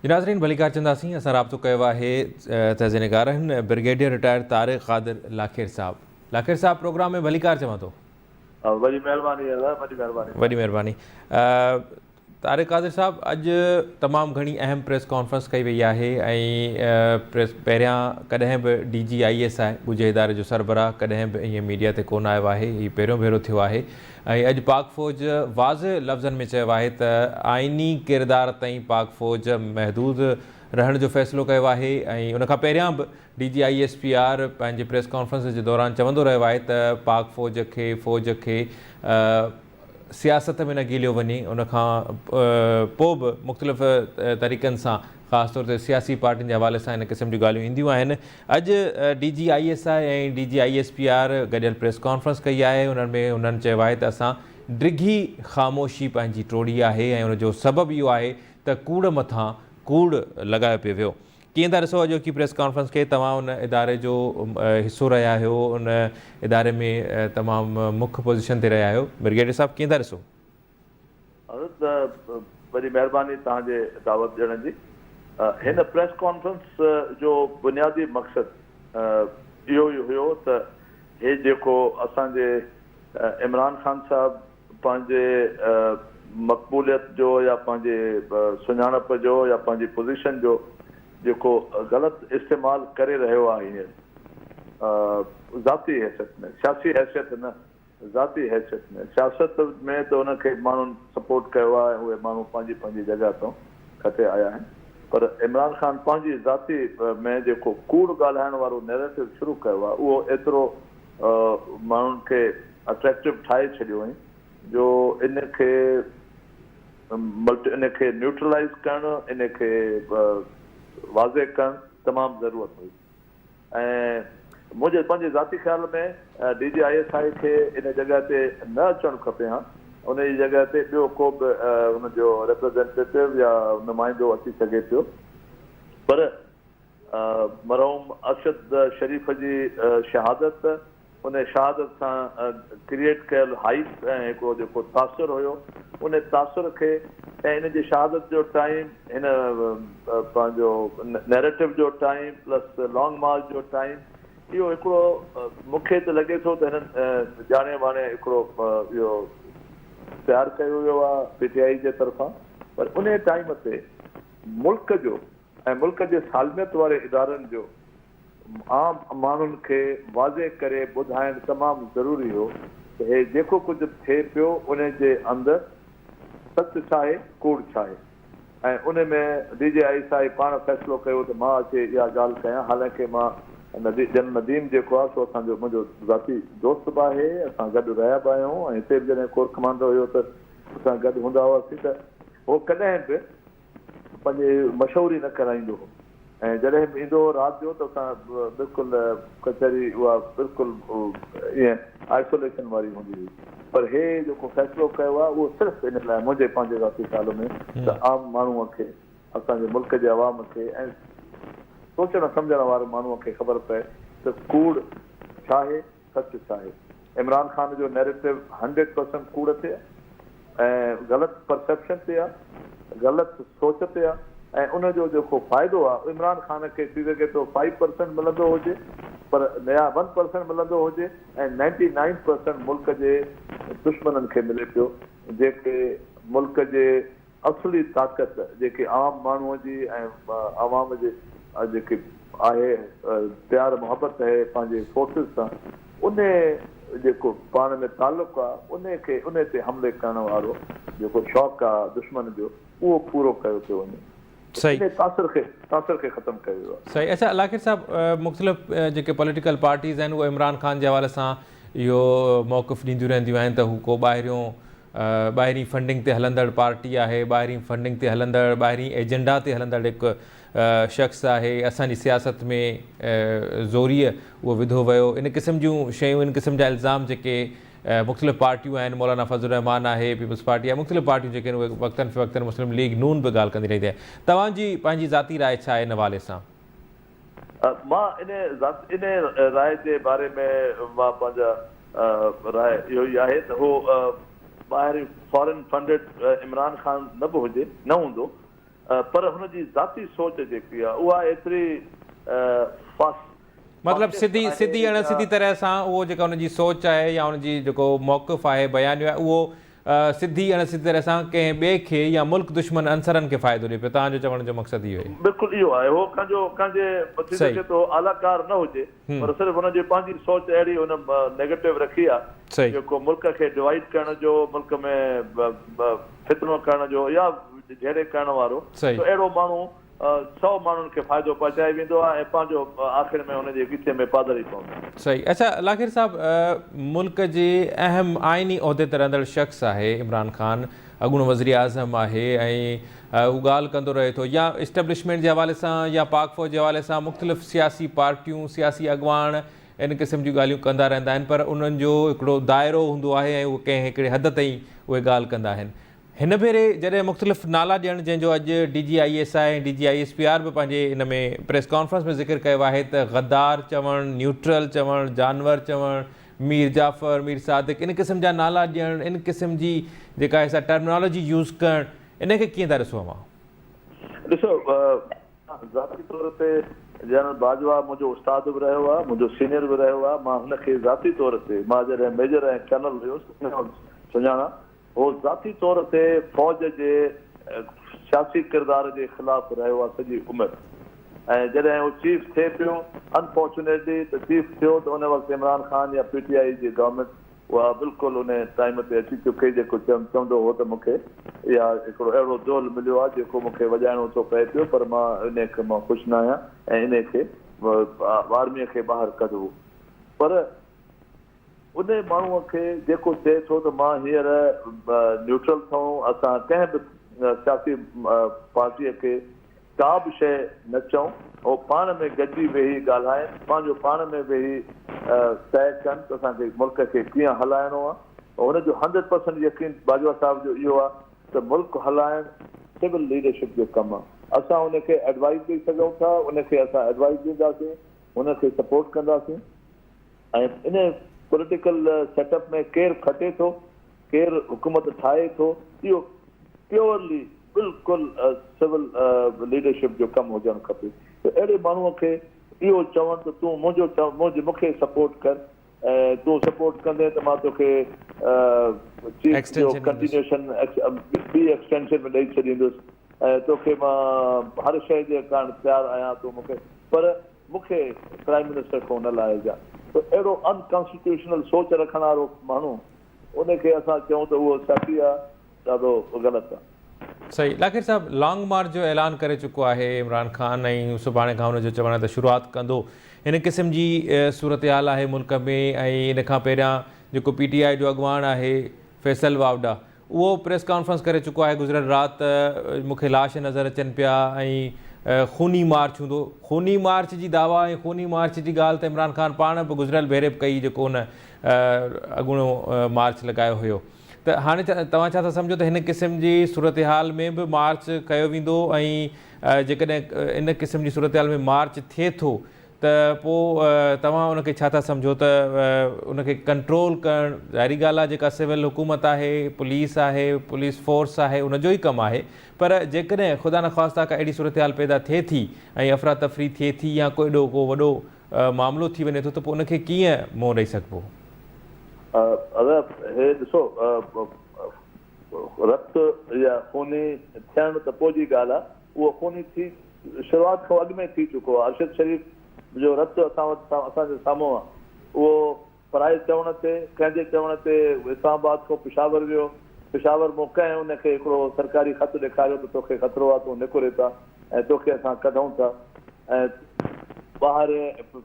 جي ناظرين ڀليڪار چونداسين اسان رابطو ڪيو آهي تجزيه نگار آهن برگيڊيئر رٽائرڊ طارق قادر لاکير صاحب لاکير صاحب پروگرام ۾ ڀليڪار چوان ٿو. وڏي مهرباني ادا وڏي مهرباني. وڏي مهرباني طارق قادر صاحب اڄ تمام گهڻي اهم پريس ڪانفرنس ڪئي وئي آهي ۽ پريس پهريان ڪڏهن به ڊي جي I S I ڳجهي اداري جو سربراهه ڪڏهن به ائين ميڊيا تي ڪونه آيو آهي هي پهريون ڀيرو ٿيو آهي ۽ اڄ پاڪ فوج واضح لفظن ۾ چيو آهي ته آئيني ڪردار تائين پاڪ فوج محدود رهڻ جو فيصلو ڪيو آهي ۽ ان کان پهريان به D G I S P R پنهنجي پريس ڪانفرنس جي دوران چوندو رهيو آهي ته پاڪ فوج کي فوج کي سياست ۾ نه گهيليو وڃي ان کان پوء به مختلف طريقن سان خاص طور تي سياسي پارٽين جي حوالي سان ان قسم جون ڳالهيون اينديون آهن اڄ D G I S I ۽ D G I S P R گڏيل پريس ڪانفرنس ڪئي آهي انهن ۾ انهن چيو آهي ته اسان ڊگهي خاموشي پنهنجي ٽوڙي آهي ۽ ان جو سبب اهو آهي ته ڪوڙ مٿان ڪوڙ لڳايو پيو ويو ڪيئن ٿا ڏسو اڄوڪي پريس ڪانفرنس کي توهان ان اداري جو حصو رهيا آهيو ان اداري ۾ تمام مک پوزيشن تي رهيا آهيو برگيڊيئر صاحب ڪيئن ٿا ڏسو. حضرت وڏي مهرباني توهان جي دعوت ڏيڻ جي. هن پريس ڪانفرنس جو بنيادي مقصد اهو ئي هيو ته هي جيڪو اسان جي عمران خان صاحب پنهنجي مقبوليت جو يا پنهنجي سڃاڻپ جو يا پنهنجي پوزيشن جو جيڪو غلط استعمال ڪري رهيو آهي هينئر ذاتي حيثيت ۾ سياسي حيثيت نه ذاتي حيثيت ۾ سياست ۾ ته ان کي ماڻهن سپورٽ ڪيو آهي ۽ اهي ماڻهو پنهنجي پنهنجي جڳهه تان کٽي آيا آهن پر عمران خان پنهنجي ذاتي ۾ جيڪو ڪوڙ ڳالهائڻ وارو نيريٽو شروع ڪيو آهي اهو ايترو ماڻهن کي اٽريڪٽو ٺاهي ڇڏيو هئين جو ان کي ان کي نيوٽرلائيز ڪرڻ ان کي واضح ڪرڻ تمام ضرورت هئي ۽ منهنجي پنهنجي ذاتي خيال ۾ D G I S I کي ان جڳهه تي نه اچڻ کپي ها ان جي جڳهه تي ٻيو ڪو به ان جو ريپريزينٽيٽو يا نمائندو اچي سگهي پيو پر مرحوم ارشد شريف جي شهادت، ان شهادت سان ڪريئيٽ ڪيل هائيپ ۽ هڪڙو جيڪو تاثر هيو، ان تاثر کي ۽ ان جي شهادت جو ٽائيم، هن پنهنجو نيريٽو جو ٽائيم پلس لانگ مارچ جو ٽائيم، اهو هڪڙو مون کي ته لڳي ٿو ته هنن ڄاڻي واڻي هڪڙو اهو تيار ڪيو ويو آهي پي ٽي آء جي طرفان پر انهي ٽائيم تي ملڪ جو ۽ ملڪ جي سالميت واري ادارن جو عام ماڻهن کي واضح ڪري ٻڌائڻ تمام ضروري هو ته هي جيڪو ڪجهه به ٿئي پيو ان جي اندر سچ ڇاهي ڪوڙ ڇاهي ۽ ان ۾ D G I S I پاڻ فيصلو ڪيو ته مان اچي اها ڳالهه ڪيان حالانڪه مان جنرل نديم جيڪو آهي سو اسان جو منهنجو ذاتي دوست به آهي اسان گڏ رهيا به آهيون ۽ هتي به جڏهن ڪور ڪمانڊر هيو ته اسان گڏ هوندا هئاسين ته هو ڪڏهن به پنهنجي مشهوري نه ڪرائيندو هو ۽ جڏهن به ايندو هو رات جو ته اسان بلڪل ڪچهري اها بلڪل ائين آئسوليشن واري هوندي هئي پر هي جيڪو فيصلو ڪيو آهي اهو صرف ان لاء منهنجي پنهنجي ذاتي خيال ۾ ته عام ماڻهوء کي اسان جي ملڪ جي عوام کي ۽ سوچڻ سمجهڻ واري ماڻهوء کي خبر پئي ته ڪوڙ ڇاهي سچ ڇا آهي؟ عمران خان جو نيريٽو هنڊريڊ پرسنٽ ڪوڙ تي آهي ۽ غلط پرسيپشن تي آهي، غلط سوچ تي آهي ۽ ان جو جيڪو فائدو آهي عمران خان کي ٿي سگهي ٿو فائيو پرسنٽ ملندو هجي پر يا ون پرسنٽ ملندو هجي ۽ نائنٽي نائين پرسنٽ ملڪ جي دشمنن کي ملي پيو جيڪي ملڪ جي اصلي طاقت جيڪي عام ماڻهوء جي ۽ عوام جي جيڪي آهي پيار محبت اهي پنهنجي فورسز سان انهي جيڪو پاڻ ۾ تعلق آ انهي کي انهي تي حملي ڪرڻ وارو جيڪو شوق آ دشمن جو اهو پورو ڪيو پيو وڃي انهي تاثر کي تاثر کي ختم ڪيو ويو آ. صحيح اڇا لاکير صاحب مختلف جيڪي پوليٽيڪل پارٽيز آهن اهي عمران خان جي حوالي سان اهو موقف ڏينديون رهنديون آهن ته هو ڪو ٻاهريون ٻاهرين فنڊنگ تي هلندڙ پارٽي آهي، ٻاهرين فنڊنگ تي هلندڙ، ٻاهرين ايجنڊا تي هلندڙ هڪ شخص آهي، اسان جي سياست ۾ زوريء اهو وڌو ويو، ان قسم جون شيون، ان قسم جا الزام جيڪي مختلف پارٽيون آهن، مولانا فضل الرحمان آهي، پيپلز پارٽي آهي، مختلف پارٽيون جيڪي آهن اهي وقتن فوقتن مسلم ليگ نون به ڳالهه ڪندي رهندي آهي. توهان جي پنهنجي ذاتي راء ڇا آهي ان حوالي سان؟ مان انهي راء جي باري ۾ مان پنهنجا راء اهو ئي آهي ته هو ٻاهرين فارين فنڊيڊ عمران خان نه به هجي نه هوندو. پر هن جي ذاتي سوچ جيڪي آهي اها ايتري فاس مطلب فاسسٽ سڌي آهي سڌي اڻ يا سڌي طرح سان اهو جيڪا ان جي سوچ آهي يا ان جي جيڪو موقف آهي بيانيو آهي اهو سڌي اڻ سڌي طرح سان ڪنهن ٻئي کي يا ملڪ دشمن عنصرن کي فائدو ڏئي پيو توهان جو چوڻ جو مقصد اهو آهي. بلڪل اهو آهي هو ڪنهن جو ڪنهن جي ٿي صحيح سگهي ٿو اعليٰ ڪار نه هجي پر صرف هن جي پنهنجي سوچ اهڙي هن نيگيٽو رکي آهي صحيح. جيڪو ملڪ کي ڊوائيڊ ڪرڻ جو ملڪ ۾ فتنو ڪرڻ جو يا جهيڙي ڪرڻ وارو صحيح. ته اهڙو ماڻهو سو ماڻهن کي فائدو پهچائي ويندو آهي ۽ پنهنجو آخر ۾ ان جي ڳچي ۾ پادر ئي پوندو آهي. صحيح اڇا لاکير صاحب ملڪ جي اهم آئيني عهدي تي رهندڙ شخص آهي عمران خان اڳوڻو وزيراعظم آهي ۽ هو ڳالهه ڪندو رهي ٿو يا اسٽيبلشمينٽ جي حوالي سان يا پاڪ فوج جي حوالي سان مختلف سياسي پارٽيون سياسي اڳواڻ ان قسم جون ڳالهيون ڪندا رهندا آهن پر انهن جو هڪڙو دائرو هوندو آهي ۽ اهي ڪنهن هڪڙي حد تائين اهي ڳالهه ڪندا آهن هن ڀيري جڏهن مختلف نالا ڏيڻ جنهن جو اڄ D G I S I ۽ D G I S P R به پنهنجي ان ۾ پريس ڪانفرنس ۾ ذڪر ڪيو آهي ته غدار چوڻ، نيوٽرل چوڻ، جانور چوڻ، مير جعفر، مير صادق ان قسم جا نالا ڏيڻ ان قسم جي جيڪا آهي سا ٽرمنالاجي يوز ڪرڻ ان کي ڪيئن ٿا ڏسو اوهان؟ ڏسو ذاتي طور تي جنرل باجوا منهنجو استاد به رهيو آهي منهنجو سينيئر به رهيو آهي مان هن کي ذاتي طور تي مان جڏهن ميجر ۽ ڪرنل هيس ان وقت سڃاڻان هو ذاتي طور تي فوج جي سياسي ڪردار جي خلاف رهيو آهي سڄي عمر ۽ جڏهن هو چيف ٿئي پيو انفارچونيٽلي ته چيف ٿيو ته ان وقت عمران خان يا پي ٽي آئي جي گورنمينٽ اها بلڪل ان ٽائيم تي اچي چڪي جيڪو چوندو هو ته مون کي اها هڪڙو اهڙو دهل مليو آهي جيڪو مون کي وڄائڻو ٿو پئي پيو پر مان انهي کي مان خوش ناهيان ۽ انهي کي آرمي کي ٻاهر ڪڍبو پر انهي ماڻهوء کي جيڪو چئي ٿو ته مان هينئر نيوٽرل ٿئون، اسان ڪنهن به سياسي پارٽيء کي ڪا به شيء نه چئون، هو پاڻ ۾ گڏجي ويهي ڳالهائين، پنهنجو پاڻ ۾ ويهي طئي ڪن ته اسان کي ملڪ کي ڪيئن هلائڻو آهي. هن جو هنڊريڊ پرسنٽ يقين باجوا صاحب جو اهو آهي ته ملڪ هلائڻ سول ليڊرشپ جو ڪم آهي، اسان ان کي ايڊوائيز ڏئي سگهون ٿا، ان کي اسان ايڊوائيز ڏينداسين، هن کي سپورٽ ڪنداسين. ۽ ان پوليٽيڪل سيٽ اپ ۾ ڪير کٽي ٿو، ڪير حڪومت ٺاهي ٿو، اهو پيورلي بلڪل سول ليڊرشپ جو ڪم هجڻ کپي. ته اهڙي ماڻهوء کي اهو چوڻ ته تون منهنجو منهنجي مون کي سپورٽ ڪر ۽ تون سپورٽ ڪندين ته مان توکي چيف جو ڪنٽينيوشن ٻي ايڪسٽينشن به ڏئي ڇڏيندس ۽ توکي مان هر شيء جي ڪارڻ تيار آهيان تون مون کي پر مون کي پرائيم منسٽر کان نه لاهجان ته اهڙو ان ڪانسٽيٽيوشنل سوچ رکڻ وارو ماڻهو ان کي اسان چئون ته اهو سياسي آ ڏاڍو غلط آ. صحيح لاکير صاحب لانگ مارچ جو اعلان ڪري چڪو آهي عمران خان ۽ سڀاڻي کان ان جو چوڻ آهي ته شروعات ڪندو ان قسم جي صورتحال آهي ملڪ ۾ ۽ ان کان پهريان جيڪو پي ٽي آء جو اڳواڻ آهي فيصل واوڊا اهو پريس ڪانفرنس ڪري چڪو آهي گذريل رات ته مون کي لاش نظر اچن پيا ۽ خوني مارچ هوندو خوني مارچ جي دعويٰ ۽ خوني مارچ جي ڳالهه ته عمران خان پاڻ به گذريل ڀيري به ڪئي جيڪو هن اڳوڻو مارچ لڳايو هيو ته هاڻي توهان ڇا ٿا سمجهو ته هن قسم جي صورتحال ۾ به مارچ ڪيو ويندو ۽ جيڪڏهن ان قسم جي صورتحال ۾ مارچ ٿئي ٿو ته پوء توهان ان کي ڇا ٿا سمجهو ته ان کي ڪنٽرول ڪرڻ ظاهري ڳالهه آهي جيڪا سول حڪومت آهي پوليس آهي پوليس فورس آهي ان جو ئي ڪم آهي پر جيڪڏهن خدا نخواسته ڪا اهڙي صورتحال پيدا ٿئي ٿي ۽ افراتفري ٿئي ٿي يا ڪو ايڏو ڪو وڏو معاملو ٿي وڃي ٿو ته پوء ان کي ڪيئن منهن ڏئي سگهبو؟ ادا هي ڏسو رت يا خوني ٿيڻ ته پوء جي ڳالهه آهي اهو خوني ٿي شروعات کان اڳ ۾ ٿي چڪو آهي. ارشد شريف جو رت اسان وٽ اسان جي سامهون آهي. اهو پرائي چوڻ تي، ڪنهن جي چوڻ تي اسلام آباد کان پشاور ويو. پشاور مون ڪنهن ان کي هڪڙو سرڪاري خط ڏيکاريو ته توکي خطرو آهي تون نڪر هتان ۽ توکي اسان ڪڍون ٿا ۽ ٻاهر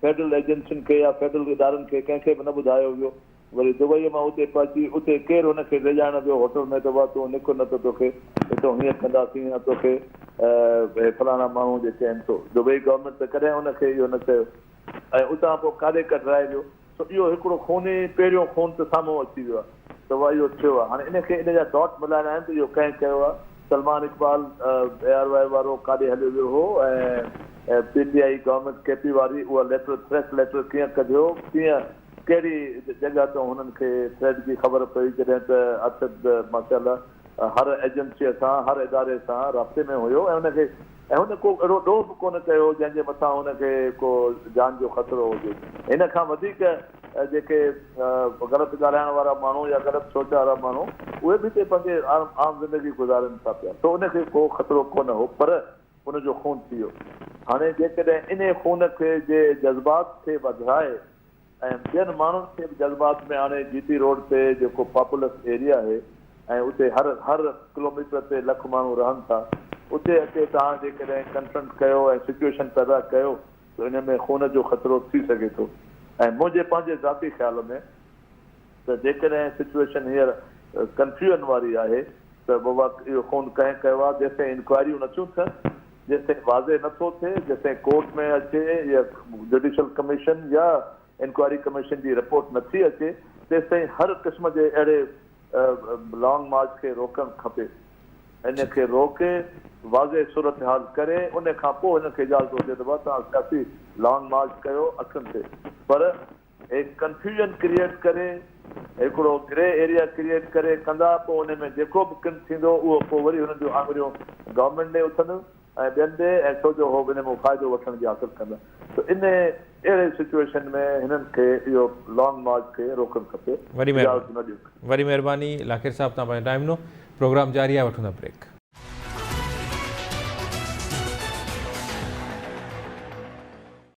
فيڊرل ايجنسين کي يا فيڊرل ادارن کي ڪنهن کي به نه ٻڌايو ويو. وري دبئيء مان اتي پهچي، اتي ڪير هن کي ڊيڄائڻ ويو هوٽل ۾ ته واهه تون نڪر نه ته توکي هتئون هيئن ڪنداسين يا توکي اهي فلاڻا ماڻهو جيڪي آهن سو دبئي گورنمينٽ ته ڪڏهن هن کي اهو نه چيو ۽ اتان پوء ڪاڏي ڪڍرائي ويو سو اهو هڪڙو خون ئي پهريون خون ته سامهون اچي ويو آهي ته واهه اهو ٿيو آهي هاڻي ان کي ان جا ڊاٽ ملائڻا آهن ته اهو ڪنهن ڪيو آهي سلمان اقبال اي آر وائي وارو ڪاڏي هليو ويو هو ۽ P T I government K P واري اها ليٽر ٿريٽ ليٽر ڪيئن ڪڍيو ڪيئن ڪهڙي جڳهه تان هنن کي ٿريٽ جي خبر پئي جڏهن ته ارشد ماشاء الله هر ايجنسيء سان، هر اداري سان رابطي ۾ هيو ۽ ان کي ۽ هن ڪو اهڙو ڏوهه به ڪونه ڪيو جنهن جي مٿان هن کي ڪو جان جو خطرو هجي. هن کان وڌيڪ جيڪي غلط ڳالهائڻ وارا ماڻهو يا غلط سوچ وارا ماڻهو اهي به هتي پنهنجي عام زندگي گذارين ٿا پيا سو ان کي ڪو خطرو ڪونه هو پر ان جو خون ٿي ويو. هاڻي جيڪڏهن انهي خون کي جي جذبات کي وڌائي ۽ ٻين ماڻهن کي به جذبات ۾ آڻي جي ٽي روڊ تي جيڪو پاپولس ايريا آهي ۽ اتي هر هر ڪلوميٽر تي لک ماڻهو رهن ٿا اتي اچي توهان جيڪڏهن ڪنفرنٽ ڪيو ۽ سچوئيشن پيدا ڪيو ته ان ۾ خون جو خطرو ٿي سگهي ٿو ۽ منهنجي پنهنجي ذاتي خيال ۾ ته جيڪڏهن سچوئيشن هينئر ڪنفيوئن واري آهي ته بابا اهو خون ڪنهن ڪيو آهي جيستائين انڪوائريون نٿيون ٿين جيستائين واضح نٿو ٿئي جيستائين ڪورٽ ۾ اچي يا جڊيشل ڪميشن يا انڪوائري ڪميشن جي رپورٽ نٿي اچي تيستائين هر قسم جي اهڙي لانگ مارچ کي روڪڻ کپي ان کي روڪي واضح صورتحال ڪري ان کان پوء هنن کي اجازت هجي ته بابا توهان سياسي لانگ مارچ ڪيو اکين تي پر هي ڪنفيوزن ڪريئيٽ ڪري هڪڙو گري ايريا ڪريئيٽ ڪري ڪندا پوء انهي ۾ جيڪو به ڪن ٿيندو اهو پوء وري هنن جون آڱريون گورنمينٽ ڏي اٿنديون ۽ ٻين ڏي ۽ ڇو جو هو انهي مان فائدو وٺڻ جي حاصل ڪندا ته انهي اهڙي سچوئيشن ۾ هنن کي اهو لانگ مارچ کي روڪڻ کپي وڏي اجازت نه ڏيڻ کپي. وڏي مهرباني لاکير صاحب توهان پنهنجو ٽائيم ڏنو پروگرام جاري آهي وٺون ٿا بريڪ.